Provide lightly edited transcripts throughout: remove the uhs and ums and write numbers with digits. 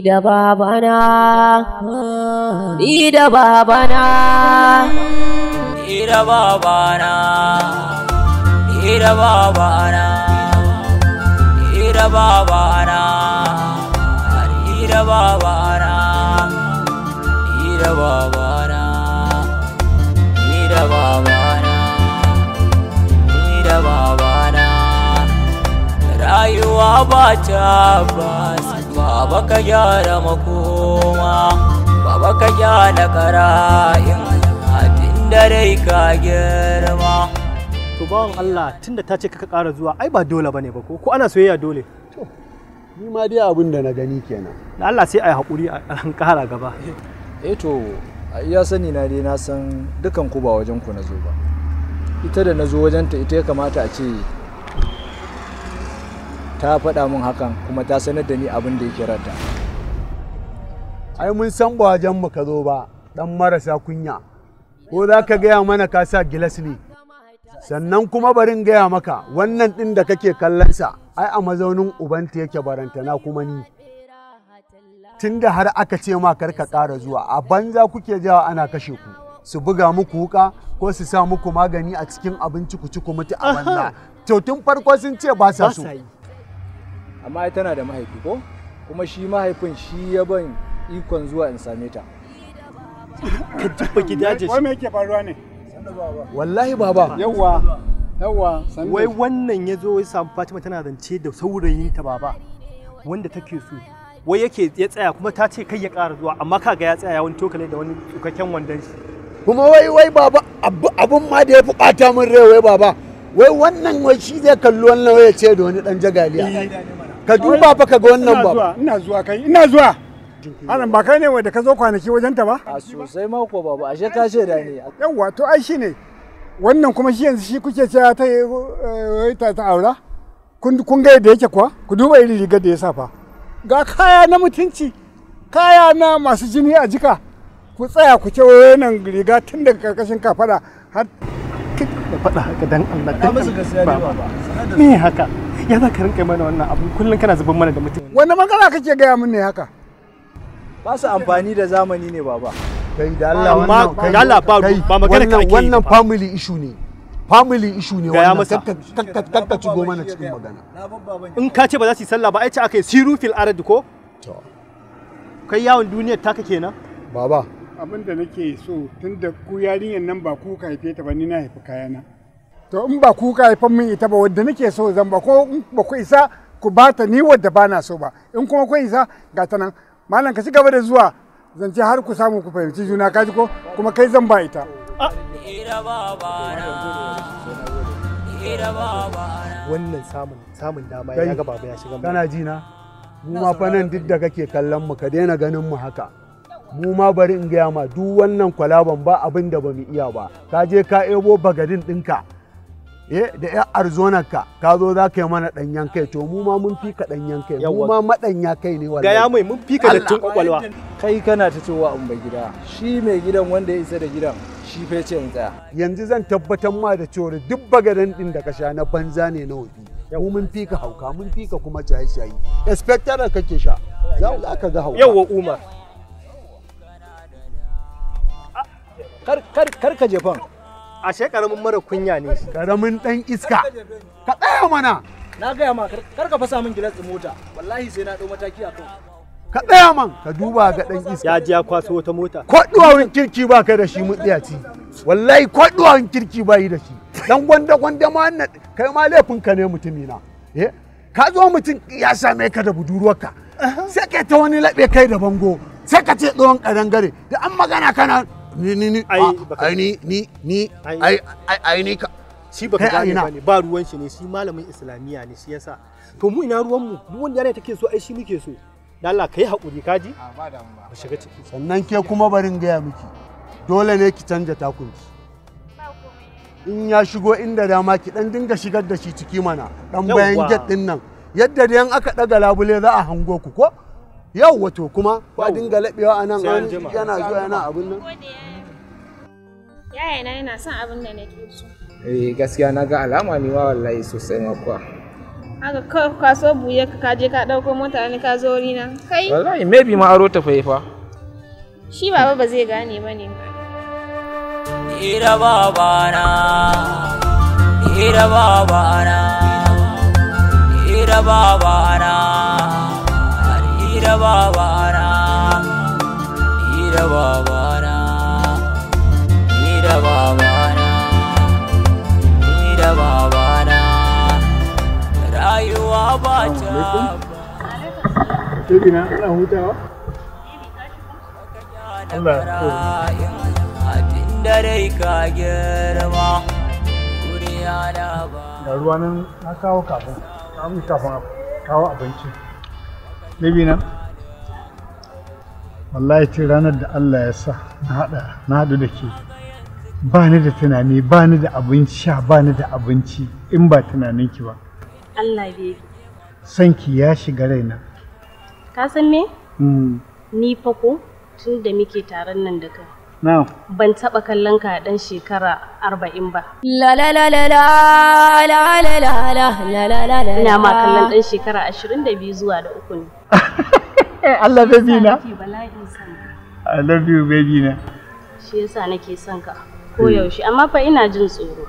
Ni da babana, ni da babana, ni da babana, ni da babana, ni da babana, ni da babana, ni da babana, ni da babana, ni da babana. Rayuwa ba tabbas, baba ka gyara makoma, baba ka gyara kara'in tun da dai ka girma. To bawan Allah, tunda ta ce ka ƙara zuwa, ai ba dole bane ba, ko ko ana soyayya dole? To ni ma dai abin da na gani kenan. Da Allah sai ai hakuri a an ƙara gaba. Eh to a iya sani na dai na san dukan ku ba wajen ku na zo ba. Ita da na zo wajenta ita ya kamata a ce ta faɗa min hakan kuma ta sanar da ni abin da yake ranta. Ai mun san ba wajen mu ka zo ba, dan marasa kunya. Ko za ka gaya mana ka sa gilas ne? Sannan kuma barin gaya maka wannan ɗin da kake kallonsa ai a mazaunin ubanta yake, barantana kuma ni. Tunda har aka ce ma kar ka ƙara zuwa, a banza kuke jawa ana kashe ku. Su buga muku wuka ko su sa muku magani a cikin abinci ku ci ku mutu a banza. To tun farko sun ce ba sa so. Amma ai tana da mahaifi ko? Kuma shi mahaifin shi ya ban ikon zuwa in same ta. Ka jibba gidaje. Wai me yake faruwa ne? Wallahi baba. Yawwa, yawwa. Wai wannan ya zo ya samu Fatima tana zance da saurayinta baba, wanda take so. Wai yake ya tsaya kuma ta ce kai ya ƙara zuwa, amma kaga ya tsaya ya wani tokale da wani tsukakken wandon shi. Kuma wai wai baba, abun ma da ya fi ɓata min rai wai baba. Wai wannan wai shi zai kalli wannan wai ya ce da wani ɗan jagaliya. Ka duba fa ka ga wannan baba. Ina zuwa kai, ina zuwa. Anan ba kai ne wanda ka zo kwanaki wajen ta ba? A sosai ma ko baba, ashe ka shaida ne. Yawwa, to ai shine. Wannan kuma shi yanzu shi kuke cewa ta ta ta aura? Kun kun ga yadda yake kuwa? Ku duba irin rigar da ya sa fa. Ga kaya na mutunci, kaya na masu jini a jika. Ku tsaya ku ce wannan riga tun daga karkashin kafada har da faɗa haka dan Allah dan Allah. Baba. Me haka? Ya za ka rinka mana wannan abu kullum kana zuban mana da mutum. Wannan magana kake gaya min ne haka? Ba su amfani da zamani ne baba. Kai da Allah wannan kai Allah ba ba magana ka ake. Wannan family issue ne. Family issue ne wannan, kakka shigo mana cikin magana. In ka ce ba za su yi sallah ba ai ce aka yi siru fil arad ko? To. Kai yawon duniyar taka kenan? Baba. Abin da nake so tunda ku yarinyar nan ba ku ka haife ta ba, ni na haifi kayana. To in ba ku ka haifan min ita ba, wadda nake so zan ba, ko in ba ku isa ku ba ta ni wadda ba na so ba. In kuma kun isa ga ta nan. Malam ka ci gaba da zuwa zance har ku samu ku fahimci juna, ka ji ko? Kuma kai zan ba ita. Wannan samun dama ya ga baba ya shiga. Kana ji na? Mu ma fa nan duk da kake kallon mu ka daina ganin mu haka. Mu ma bari in gaya ma duk wannan kwalaban ba abin da ba mu iya ba. Ka je ka ebo bagadin ɗinka. Da ƴar arzonarka ka zo za ka yi mana ɗanyen kai, to mu ma mun fi ka ɗanyen kai, mu ma maɗanya kai ne wallahi. Gaya mai mun fi ka dattin kwakwalwa. Kai kana ta cewa in bai gida, shi mai gidan wanda ya isa da gidan shi fa ce in tsaya. Yanzu zan tabbatar ma da cewa duk bagadan ɗin da ka sha na banza ne na wofi. Mu mun fi ka hauka, mun fi ka kuma shaye-shaye. Inspector da kake sha, za ka ga hauka. Yawwa Umar. Kar ka jefan. Ashe karamin mara kunya ne shi. Karamin dan iska. Ka tsaya mana. Na gaya ma kar ka fasa min gilas mota. Wallahi sai na dau mataki akan. Ka tsaya man ka duba ga dan iska. Ya ji ya kwaso wata mota. Ko duwawun kirki ba ka da shi mutsiyaci. Wallahi ko duwawun kirki ba yi da shi. Dan gwanda gwanda ma wannan kai ma laifin ka ne mutumina. Eh? Ka zo mutum ya same ka da budurwarka. Sai kai ta wani laɓe kai da bango. Sai ka ce tsohon kadangare da an magana kana ni ni ni ai ni ni ni ai ai ni ka shi baka gane bane, ba ruwan shi ne, shi malamin islamiya ne shi yasa. To mu ina ruwan mu, duk wanda yana take so ai shi muke so. Dan Allah kai hakuri kaji, ba damuwa, ba shiga ciki. Sannan ke kuma barin gaya miki dole ne ki canja takunki. In ya shigo inda dama ki dan dinga shigar da shi ciki mana, dan bayan gate din nan yadda da yan aka daga labule za a hango ku ko. Yau wato kuma ba dinga laɓewa a nan yana zuwa yana abin nan. Yayana yana son abin da nake so. Eh gaskiya na ga alama ne ma wallahi sosai ma kuwa. Haka kawai ka so buye ka je ka ɗauko mota ne ka zo wurina. Kai? Wallahi maybe ma aro ta fa. Shi baba ba zai gane ba ne. Ni da babana, ni da babana, ni da babana, ni da babana, ni da babana, ni da babana, ni da babana. Rayuwa ba ta. Baby na ana hutawa? Allah ya dare ka girma duniya na ba. Ga ruwa nan na kawo kafin kawo abinci. Baby na wallahi tun ranar da Allah ya sa na haɗu da ke ba ni da tunani, ba ni da abinci sha, ba ni da abinci in ba tunaninki ba. Allah baby. Sanki ya shiga raina. Ka san me? Ni fa ko tun da muke taron nan da kai. No. Ban taɓa kallon ka ɗan shekara 40 ba. La la la la la la la la la la la la. Ina ma kallon ɗan shekara 22 zuwa da 3 ne. Allah baby na. I love you baby na. Shi yasa nake son ka ko yaushe, amma fa ina jin tsoro.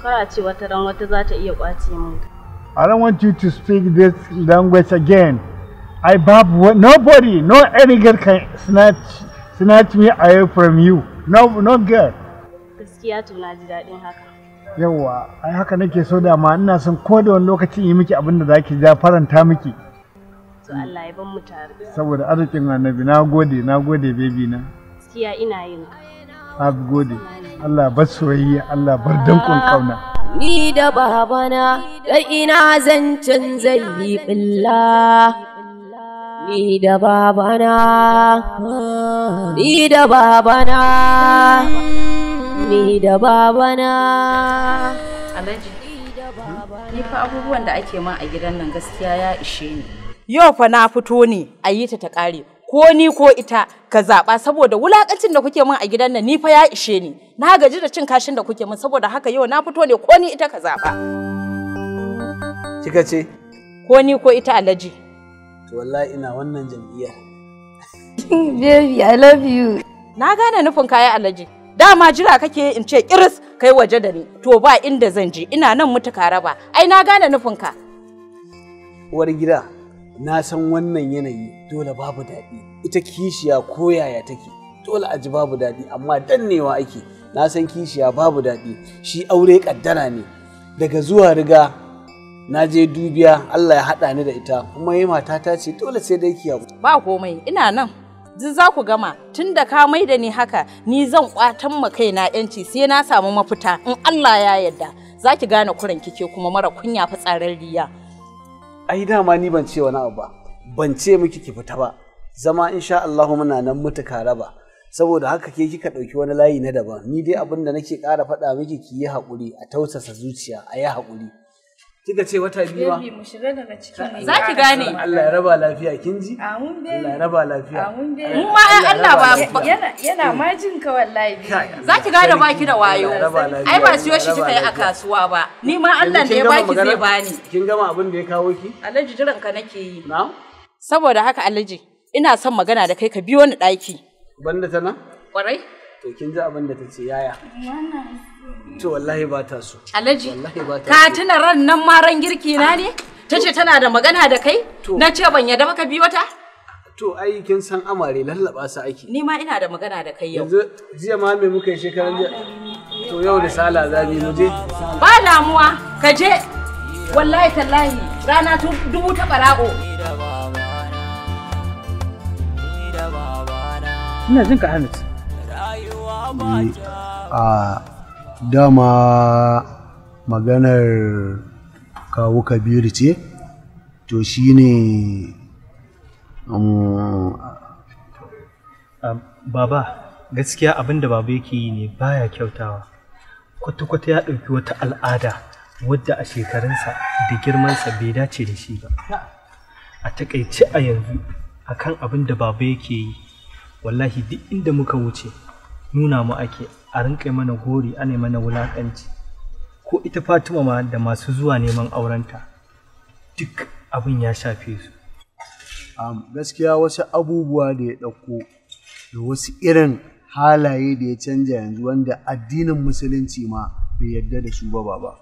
Kar a ce wata ran wata za ta iya kwace min. I don't want you to speak this language again. I babu nobody, no any girl can snatch me away from you. No, no girl. Gaskiya to na ji daɗin haka. Yawwa, ai haka nake so da ma ina son ko da wani lokaci yi miki abin da zaki ja faranta miki. To Allah ya ban mu tare. Saboda arzikin Annabi, na gode baby na. Gaskiya ina yin ka. Na gode. Allah bar soyayya, Allah bar dankon kauna. Ni da babana, da ina zancen zai yi billa. Ni da babana, ni da babana, ni da babana. Alhaji, ni fa abubuwan da ake min a gidan nan gaskiya ya ishe ni. Yau fa na fito ne a yi ta ta ƙare. Ko ni ko ita ka zaɓa saboda wulaƙancin da kuke min a gidan nan ni fa ya ishe ni. Na gaji da cin kashin da kuke min saboda haka yau na fito ne ko ni ita ka zaɓa. Kika ce? Ko ni ko ita Alhaji. To wallahi ina wannan jam'iyyar. Baby, I love you. Na gane nufin kaya Alhaji. Dama jira kake in ce kiris kai waje da ni. To ba inda zan je ina nan mutu ka raba. Ai na gane nufin ka. Uwar gida, na san wannan yanayi dole babu daɗi. Ita kishiya ko yaya take dole a ji babu daɗi amma dannewa ake. Na san kishiya babu daɗi. Shi aure kaddara ne. Daga zuwa riga na je dubiya Allah ya haɗa ni da ita kuma yi matata ce dole sai dai kiyaye. Ba komai ina nan. Duk za ku gama tun da ka mai da ni haka ni zan kwatan ma kaina yanci sai na samu mafita in Allah ya yarda za ki gane kuran kike kuma mara kunya fitsararriya. Ai dama ni ban ce wani abu ba, ban ce miki ki fita ba, zama insha Allah muna nan mutuka raba. Saboda haka ke kika ɗauki wani layi na daban, ni dai abin da nake ƙara faɗa miki ki yi haƙuri a tausasa zuciya a yi haƙuri. Kika ce wata biyu ba? Baby mu shiga daga cikin. Za ki gane. Allah ya raba lafiya kin ji? Amin baby. Allah ya raba lafiya. Amin baby. Mu ma ai Allah ba yana ma jin ka wallahi. Za ki gane baki da wayo. Ai ba siyo shi kika yi a kasuwa ba. Ni ma Allah da ya baki zai bani. Kin gama abin da ya kawo ki? Alhaji jiran ka nake yi. Na'am. Saboda haka Alhaji ina son magana da kai ka biyo ni ɗaki. Banda ta nan? Kwarai. To kin ji abin da ta ce yaya? To wallahi ba ta so. Alhaji, wallahi ba ta ka tuna ran nan ma ran girki na ne? Ta ce tana da magana da kai? Na ce ban yadda ba ka biyo ta? To ai kin san amare lallaba su aiki. Ni ma ina da magana da kai yau. Yanzu jiya ma me muka yi shekaran jiya? To yau risala za mu je. Ba damuwa, ka je. Wallahi tallahi rana dubu ta bara'o. Ina jin ka Ahmed. A dama maganar kawu Kabiru ce, to shine Baba, gaskiya abin da baba yake yi ne baya kyautawa. Kwata-kwata ya ɗauki wata al'ada wadda a shekarunsa da girmansa bai dace da shi ba. A takaice a yanzu akan abin da baba yake yi, wallahi duk inda muka wuce nuna mu ake a rinƙa mana gori ana mana wulaƙanci. Ko ita Fatima ma da masu zuwa neman aurenta Duk abin ya shafe su. Gaskiya wasu abubuwa da ya ɗauko da wasu irin halaye da ya canja yanzu wanda addinin musulunci ma bai yarda da su ba baba.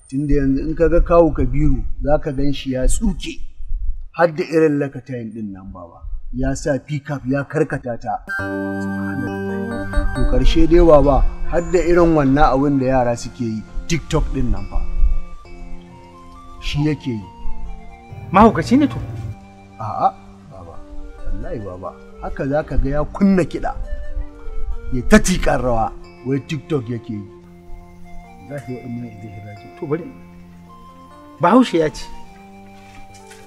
Tunda yanzu in ka ga kawu Kabiru za ka gan shi ya tsuke har da irin lakatayin ɗin nan baba. Ya sa pickup ya karkata ta. To ƙarshe dai baba har da irin wannan abin da yara suke yi TikTok ɗin nan fa. Shi yake yi. Mahaukaci ne to? A'a baba, wallahi baba, haka za ka ga ya kunna kiɗa. Ya ta tiƙar rawa, wai TikTok yake yi. Zahi wa inna ilaihi raji'un. To bari. Bahaushe ya ce,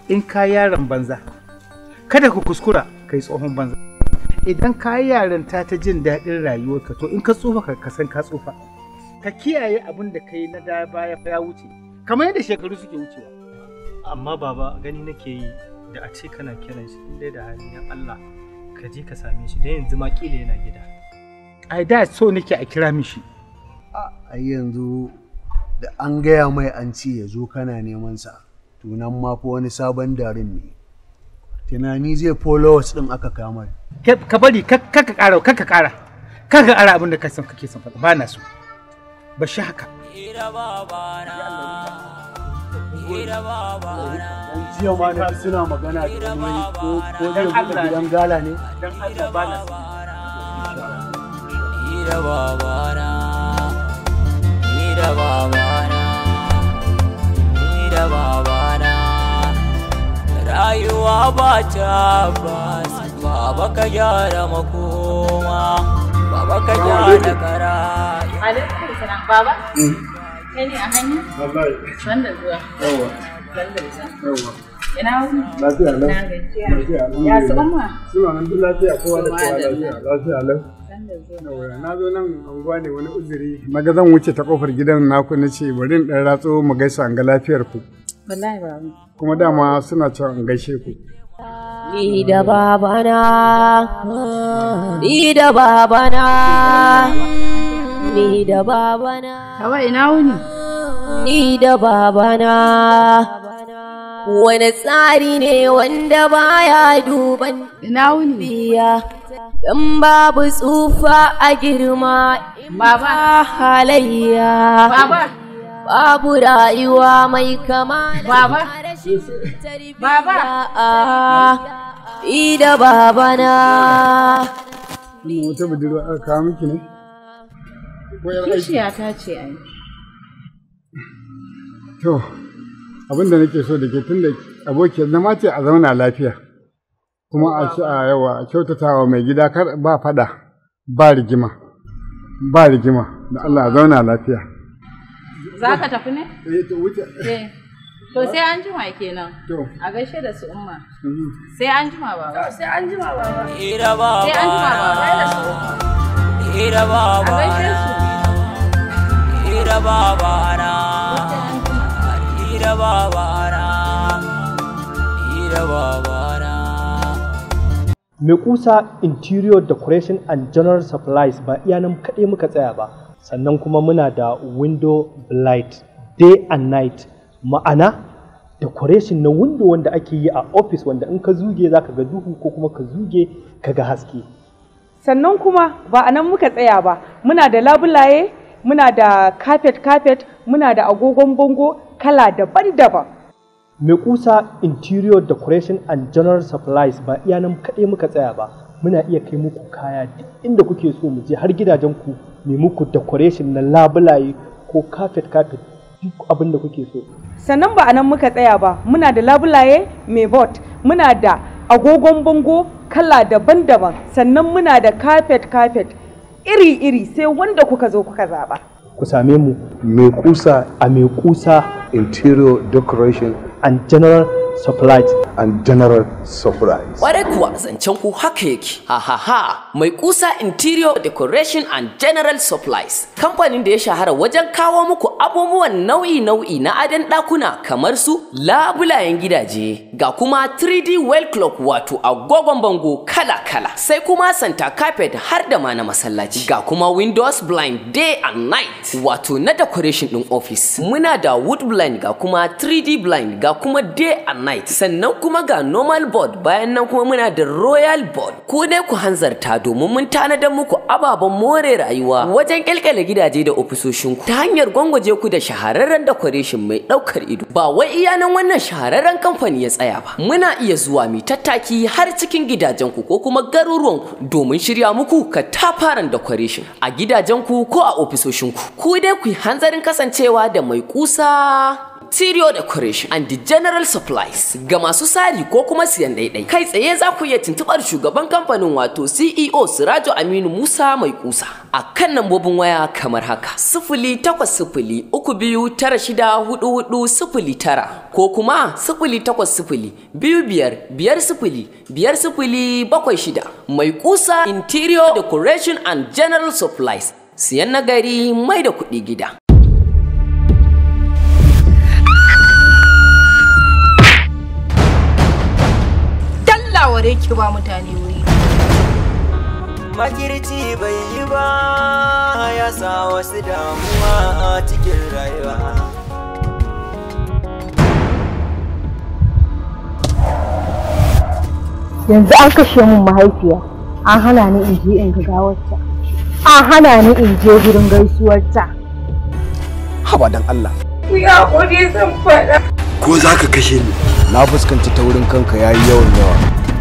in ka yaron banza, kada ka kuskura kai tsohon banza. Idan ka yi yaranta ta jin daɗin rayuwarka, to in ka tsufa ka san ka tsufa. Ka kiyaye abin da kai na da baya ya wuce, kamar yadda shekaru suke wucewa. Amma baba gani nake yi da a ce kana kiran shi in dai da hali dan Allah ka je ka same shi dan yanzu ma kila yana gida. Ai da so nake a kira mishi. Ai yanzu da an gaya mai an ce ya zo kana neman sa, to nan ma fa wani sabon darin ne. Tunani zai followers din aka kama. Ka bari ka ka ƙara ka ƙara abin da kake son faɗa ba na so. Ba shi haka. Jiya ma na suna magana da wani ko zai buɗe gidan gala ne? Dan Allah ba na so. Ni da babana, ni da babana, ni da babana. Rayuwa ba ta bas, baba ka gyara makoma, baba ka gyara kara. Alaikum salam baba. Kai ne a hanya? Wallahi. Sanda zuwa. Yawwa. Sanda zuwa. Yawwa. Ina wuni? Lafiya lau. Na gajiya. Lafiya lau. Ya su umma? Suna nan duk lafiya kowa da kowa lafiya. Lafiya lau. Sanda zuwa. Yawwa, na zo nan unguwa ne wani uzuri. Naga zan wuce ta kofar gidan naku na ce bari in ɗan ratso mu gaisa an ga lafiyar ku. Wallahi baba. Kuma dama suna cewa in gaishe ku. Ni da babana, ni da babana, ni da babana. Hawa ina wuni? Ni da babana. Wani tsari ne wanda baya duban ina wuni? Biya. Dan babu tsufa a girma, Baba. halayya. Baba. Babu rayuwa mai kama da Baba. Baba. Ni da babana. Wannan wata budurwa aka kawo miki ne? Ko yar aiki? Kishiya ta ce ai. To, abin da nake so da ke tun da abokiyar zama ce a zauna lafiya. Kuma a ci a yawa a kyautatawa mai gida kar ba fada ba rigima. Ba rigima da Allah a zauna lafiya. Za ka tafi ne? Eh to wuce. Eh. To sai an jima kenan. To. A gaishe da su umma. Sai an jima baba. Sai an jima baba. Ni da babana. Sai an jima baba. Sai da su umma. Ni da A gaishe babana. su. Ni da babana. Ni da babana. Ni da babana. Mai kusa Interior Decoration and General Supplies ba iya nan kaɗai muka tsaya ba, sannan kuma muna da window blight day and night, ma'ana decoration na window wanda ake yi a office wanda in ka zuge za ka ga duhu ko kuma ka zuge ka ga haske. Sannan kuma ba a nan muka tsaya ba, muna da labulaye, muna da carpet carpet, muna da agogon bango kala daban-daban. Mai kusa Interior Decoration and General Supplies ba iya nan kaɗai muka tsaya ba, muna iya kai muku kaya duk inda kuke so mu je har gidajenku mai muku decoration na labulaye ko carpet carpet duk abin da kuke so. Sannan ba a nan muka tsaya ba, muna da labulaye mai bot, muna da agogon bango kala daban-daban, sannan muna da carpet carpet iri-iri sai wanda kuka zo kuka zaba. Ku same mu Mai kusa a Mai kusa Interior Decoration and General Supplies and General Surprise. Kwarai kuwa, zancen ku haka yake. Ha ha ha! Mai Kusa Interior Decoration and General Supplies. Kamfanin da ya shahara wajen kawo muku abubuwan nau'i-nau'i na adon ɗakuna, kamar su labulayen gidaje, ga kuma 3D wall clock, wato agogon bango kala-kala, sai kuma center carpet har da ma na masallaci. Ga kuma windows blind day and night, wato na decoration ɗin office. Muna da wood blind, ga kuma 3D blind, ga kuma day and night. Sannan kuma ga normal board, bayan nan kuma muna da royal board. Ku dai ku hanzarta, domin mun tanadar muku ababen more rayuwa wajen kyalkyale gidaje da ofisoshinku ta hanyar gwangwaje ku da shahararren decoration mai daukar ido. Ba wai iya nan wannan shahararren kamfani ya tsaya ba. Muna iya zuwa mu tattaki har cikin gidajenku ko kuma garuruwanku domin shirya muku katafaren decoration a gidajenku ko a ofisoshinku. Ku dai ku yi hanzarin kasancewa da Mai Kusa Interior Decoration and the General Supplies. Ga masu sari ko kuma siyan ɗaiɗai, kai tsaye za ku iya tuntuɓar shugaban kamfanin, wato CEO Sirajo Aminu Musa Mai Kusa, a kan lambobin waya kamar haka: 08032964409 ko kuma 08025505076. Mai Kusa Interior Decoration and General Supplies, siyan nagari mai da kuɗi gida. Dallaware ki ba mutane wuri. Makirci bai yi ba, ya sa wasu damuwa a cikin rayuwa. Yanzu an kashe min mahaifiya, an hana ni in je in ga gawarta, an hana ni in je gurin gaisuwarta. Haba dan Allah. Ku yi haƙuri, zan faɗa. Ko za ka kashe ni? Na fuskanci taurin kanka yayi yawan yawa.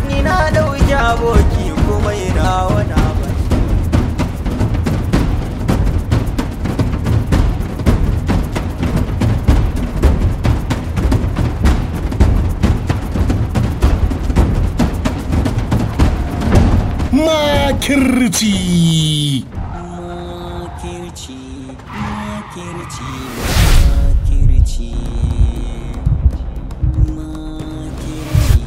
Ni na dauki aboki kuma ina wani abu. Makirci. Makirci, makirci, makirci. Makirci,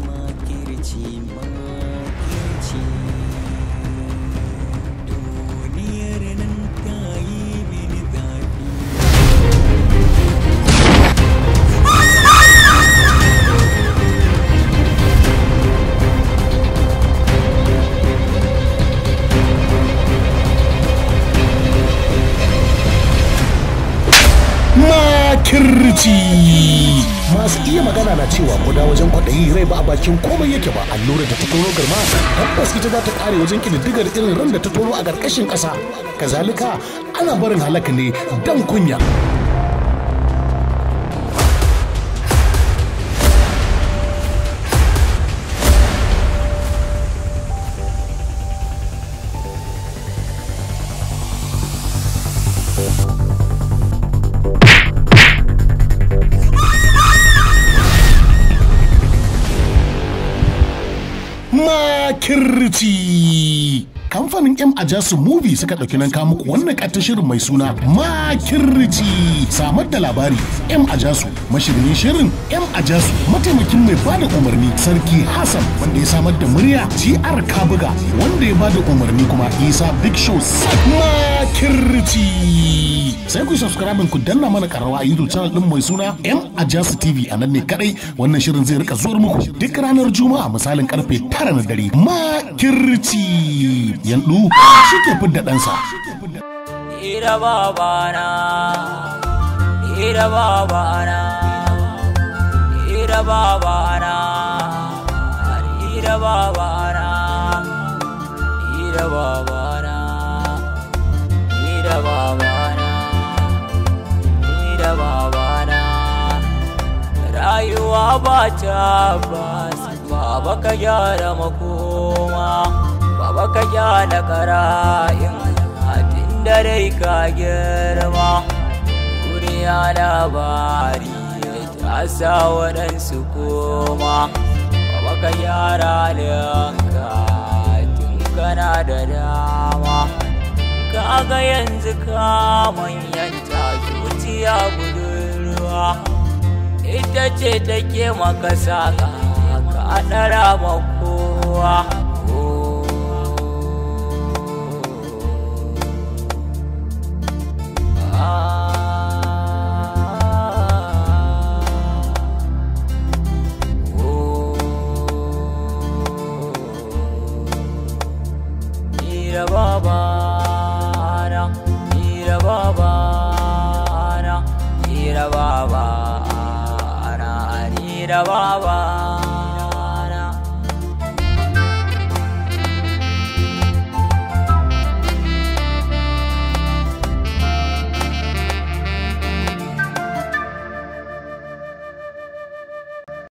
makirci, makirci. Duniyar nan ta yi mini zafi. Makirci. Masu iya magana na cewa kuda wajen kwaɗayi rai ba a bakin komai yake ba. Allura da ta tono garma tabbas ita za ta kare wajen ƙididdigar irin ran da ta tono a ƙarƙashin ƙasa. Kazalika ana barin halaka ne dan kunya. Makirci. Kamfanin M Ajasu Movie suka ɗauki nan kawo muku wannan ƙaton shirin mai suna Makirci. Samar da labari M Ajasu, mashirin shirin M Ajasu, mataimakin mai bada umarni Sarki Hassan, wanda ya samar da murya GR Kabuga, wanda ya bada umarni kuma Isa Big Show. Makirci. Sai ku subscribe ku danna mana karawa a YouTube channel din mai suna M Ajasu TV. A nan ne kadai wannan shirin zai rika zuwar muku duk ranar Juma'a misalin karfe 9 na dare. Makirci. Yandu shi ke fidda ɗansa. Ira babana, ira babana, ira babana, ira babana, ira babana, ira babana, ira babana. Rayuwa ba ta bas, baba ka gyara makoma. Baba ka gyara kara'in hatin da dai ka girma. Duniya labari ta sa waɗansu koma. Baba ka gyara halinka tun kana da dama. Kaga yanzu ka manyanta, zuciya budurwa. Ita ce take maka saka ka ɗara ma kowa. Ni da babana, ni da babana, ni da babana, ni da babana.